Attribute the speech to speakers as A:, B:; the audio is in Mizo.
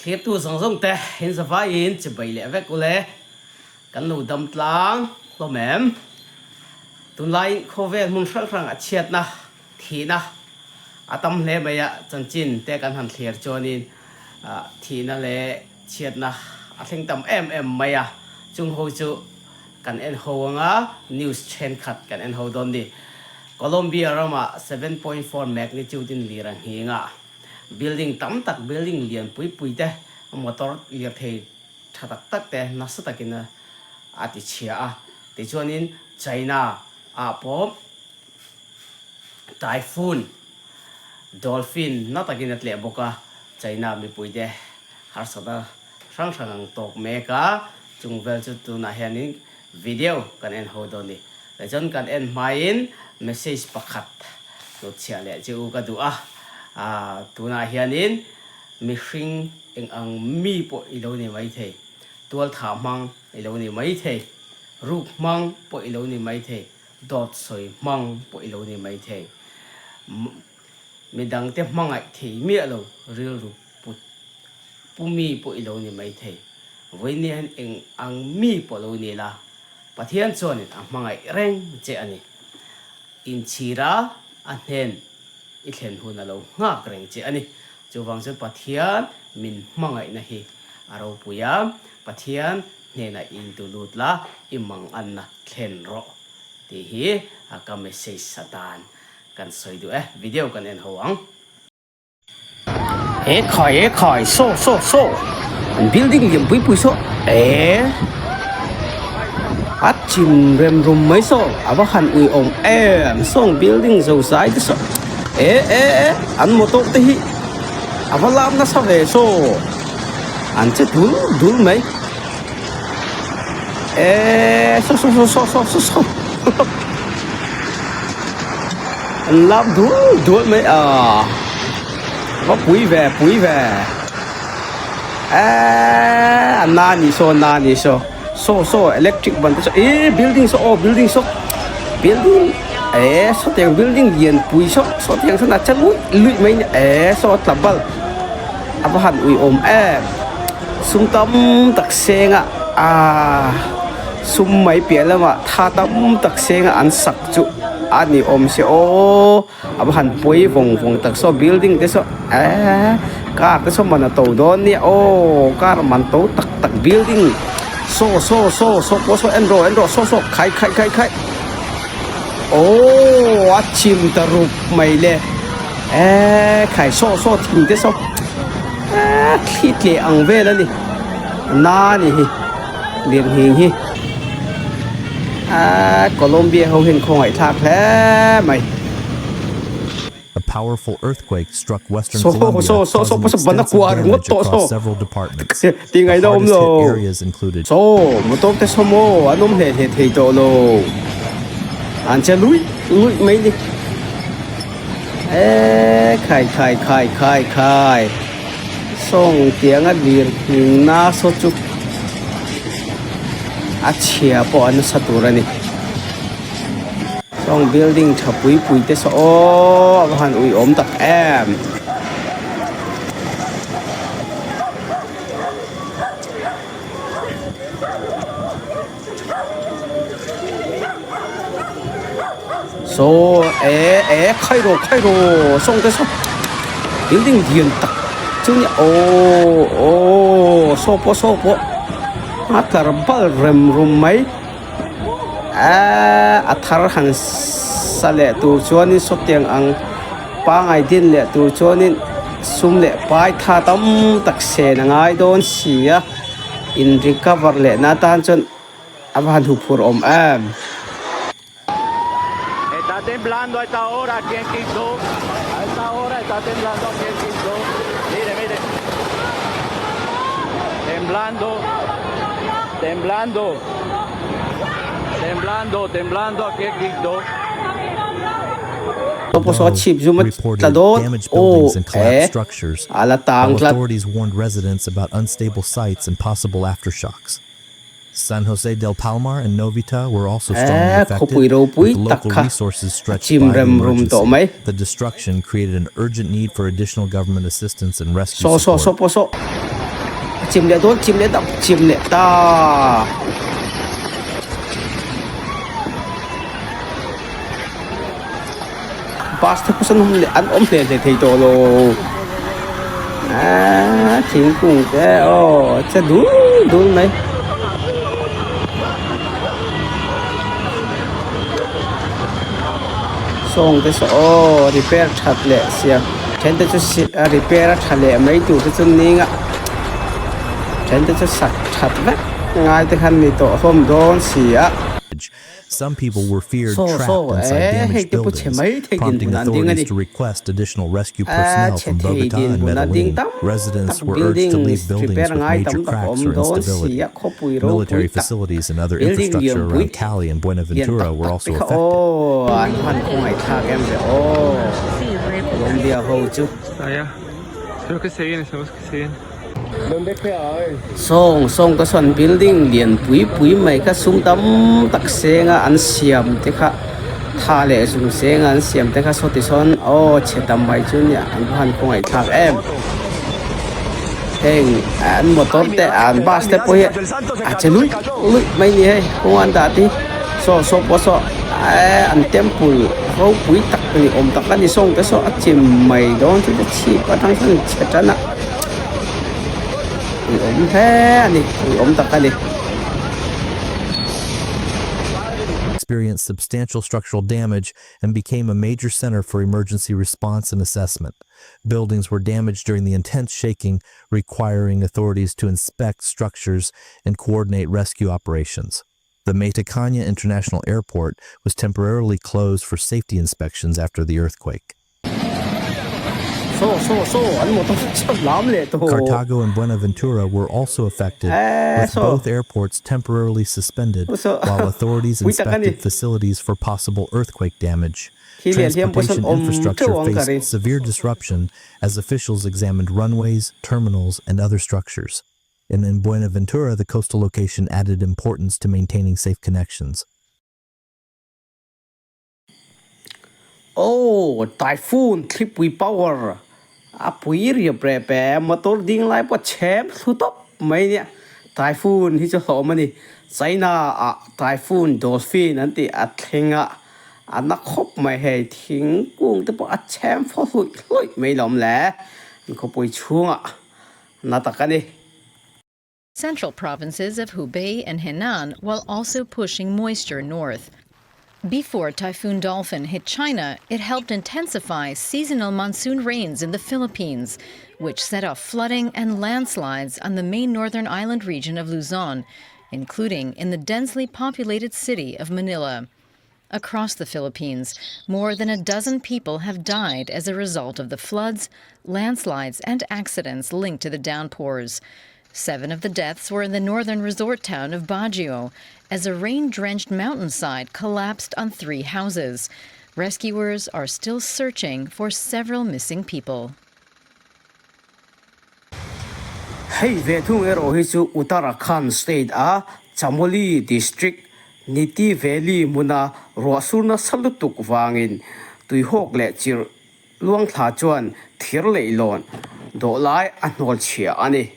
A: Thlirtu zawng zawng te in zavaiin chibai leh vek ule. Kan lo dam tlang hlawm em? Tunlaiin khawvel hmun hrang hrang a chhiatna, thihna a tam hle mai a, chanchin te kan han thlir chuanin thihna leh chhiatna a thleng tam em em mai a, chung ho chu kan en ho anga news thenkhat kan en ho dawn ni. Colombia ramah 7.4 magnitude in lir a nghing a, building tam tak building lian pui pui te motor lirthei tha tak tak te nasa takin a ti chhia a, tichuanin China ah pawh Typhoon Dolphin na takin a tleh bawk a, China mipuite harsatna hrang hrang ang tawk mek a, chung vel chu tunah hianin video kan en ho dawn ni. Tichuan kan en hmain message pakhat hnutchhiah leh che u ka duh a, tunah hianin mihring eng ang mi pawh i lo ni maithei, tualthah hmang i lo ni maithei, ruk hmang pawh i lo ni maithei, Dawt sawi hmang pawh i lo ni maithei. Midangte hmangaih thei miah lo rilru put pu mi pawh i lo ni maithei. Vawinia hian eng ang mi pawh lo ni la, Pathian chuanin a hmangaih reng che a ni. Inchhira a hnen i thlen hun a lo nghak reng che a ni. Chuvang chuan Pathian min hmangaihna hi a ropui a, Pathian hnenah i intu lut la, i manganna thlen rawh tih hi ka message atan kan sawi duh e. Video kan en ho ang. E khai e khai saw saw saw an building lian pui pui saw e a chim rem rum mai saw a va han ui awm em sawng building zo zai te saw e e e an motor te hi a va lam nasa ve saw an che dul dul mai e saw saw saw saw saw saw an lam dul dul mai a va pui ve pui ve eee a na ni saw na ni saw saw saw electric ban te saw ihh building saw aw building saw building eh sawtiang building lian pui saw sawtiang sawn a che luih luih mai nia eh saw a tla bal a va han uiawm em sum tam tak seng a aaa sum mai piah lamah tha tam tak seng a an sak chu a ni awm se aw. A va han pawi vawng vawng tak saw building te saw eee car te saw man a to dawn nia aw car man to tak tak building saw saw saw saw pawh saw en rawh en rawh saw saw khai khai khai khai aww a chim ta rup mai le eee khai saw saw thing te saw eee thli tleh ang vel a ni na a ni hi lirnghing hi eee Colombia ho hian khawngaihthlak hle mai.
B: A powerful earthquake struck western
A: Saw
B: Colombia,
A: saw saw saw
B: causing
A: pawh saw ban a
B: extensive
A: kuah ringawt
B: damage
A: tawh
B: across
A: saw
B: several departments.
A: tih
B: The
A: ngaihna awm
B: hardest
A: lo
B: hit areas included
A: saw motor te saw maw an awm hle hle thei tawh lo an che luih luih mai ni eee khai khai khai khai khai. Sawng tianga lir nghingna saw chu a chhia pawh a nasa tur a ni. Sawng building tha pui pui te saw aw a va han uiawm tak em. Saw e e khai rawh khai rawh sawng te saw building lian tak chu nia aw aw saw pawh saw pawh a tlar bal rem rum mai eee a thar han sa leh tur chuanin sawtiang ang pangai din leh tur chuanin sum leh pai tha tam tak sen a ngai dawn si a. In recover leh na tan chuan a va han huphur awm em.
C: Está temblando a esta hora aquí en Quibdó. A esta hora está temblando aquí en Quibdó. Mire, mire. Temblando. Temblando. Temblando, temblando aquí en Quibdó.
A: Pawh saw a chhip zum a tla
B: Reported
A: dawn
B: damaged
A: aw
B: buildings and collapsed
A: eh
B: structures,
A: a la tang
B: while
A: tlat.
B: authorities warned residents about unstable sites and possible aftershocks. San Jose del Palmar and Novita were also strongly
A: Eh
B: affected,
A: khawpui ropui
B: with
A: tak
B: local
A: kha
B: resources
A: a
B: stretched
A: chim
B: by the
A: rem rum tawh
B: emergency.
A: mai.
B: The destruction created an urgent need for additional government assistance and rescue
A: Saw saw saw
B: support.
A: pawh saw. A chim leh dawn chim leh ta chim leh ta. Bus te pawh sawn awm leh an awm hle hle thei tawh lo. Aaa thingkung te aw che dul dul mai. Sawng te saw aw repair that leh siam then te chu repair a tha leh mai tur te chu ning a then te chu sak that vek ngai te khan ni tawh hlawm dawn si a.
B: Some people were feared
A: Saw
B: trapped
A: saw
B: inside
A: eh hei
B: damaged
A: te pawh chhe
B: buildings,
A: mai thei
B: prompting
A: dinhmun an ding a
B: authorities
A: ni.
B: to request additional rescue
A: A
B: personnel
A: chhe
B: from
A: thei
B: Bogota and
A: dinhmun a ding
B: Medellin.
A: tam
B: Residents
A: tak
B: were urged to
A: building
B: leave buildings
A: repair
B: with
A: ngai
B: major
A: tam tak
B: cracks
A: awm
B: or
A: dawn si
B: instability.
A: a khawpui ropui
B: Military
A: tak
B: facilities and other
A: building
B: infrastructure
A: lianpui
B: around Cali and
A: lian
B: Buenaventura
A: tak
B: were
A: tak
B: also
A: te kha
B: affected.
A: aw an han khawngaih thlak em ve aw Colombia ho chu. Sawng sawng ka sawn building lian pui pui mai kha sum tam tak senga an siam te kha tha leh zung senga an siam te kha saw ti sawn aw chhe tam mai chu nia an va han khawngaih thlak em heng an motor te an bus te pawh hi a che luih luih mai ni hei kawng an dah te hi. Saw saw pawh saw eh an temple ropui tak ni awm tak a ni sawng te saw a chim mai dawn chu te chhip atang chuan chhe tan a ui awm hle a ni ui awm tak a ni.
B: Experienced substantial structural damage and became a major center for emergency response and assessment. Buildings were damaged during the intense shaking, requiring authorities to inspect structures and coordinate rescue operations. The Matecaña International Airport was temporarily closed for safety inspections after the earthquake.
A: Saw saw saw an motor chu lam leh tawh.
B: Cartago and Buenaventura were also affected,
A: Eh
B: with
A: saw
B: both airports temporarily suspended
A: saw
B: while authorities
A: pui tak a ni.
B: inspected facilities for possible earthquake damage.
A: Khi lian hian pawh sawn
B: Transportation
A: awm
B: infrastructure
A: teuh ang ka
B: faced
A: ring.
B: severe disruption as officials examined runways, terminals, and other structures. In in Buenaventura, the coastal location added importance to maintaining safe connections.
A: Aw, Typhoon thlipui power a pui riap rep e, motor ding lai pawh chhem thlu tawp mai nia. Typhoon hi chu hlawm a ni. China ah Typhoon Dolphin an tih a thleng a, a na khawp mai hei thingkung te pawh a chhem fo hluih hluih mai lawm le an khawpui chhungah. Na tak a ni.
D: Central provinces of Hubei and Henan while also pushing moisture north. Before Typhoon Dolphin hit China, it helped intensify seasonal monsoon rains in the Philippines, which set off flooding and landslides on the main northern island region of Luzon, including in the densely populated city of Manila. Across the Philippines, more than a dozen people have died as a result of the floods, landslides, and accidents linked to the downpours. 7 of the deaths were in the northern resort town of Baguio as a rain-drenched mountainside collapsed on 3 houses. Rescuers are still searching for several missing people.
A: Hei ve thung erawh hi chu Uttarakhand state a Chamoli district Niti Valley hmuna ruahsur nasa lutuk vangin tuihawk leh chirh luangthla chuan thir leihlawn dawh lai a hnawl chhia a ni.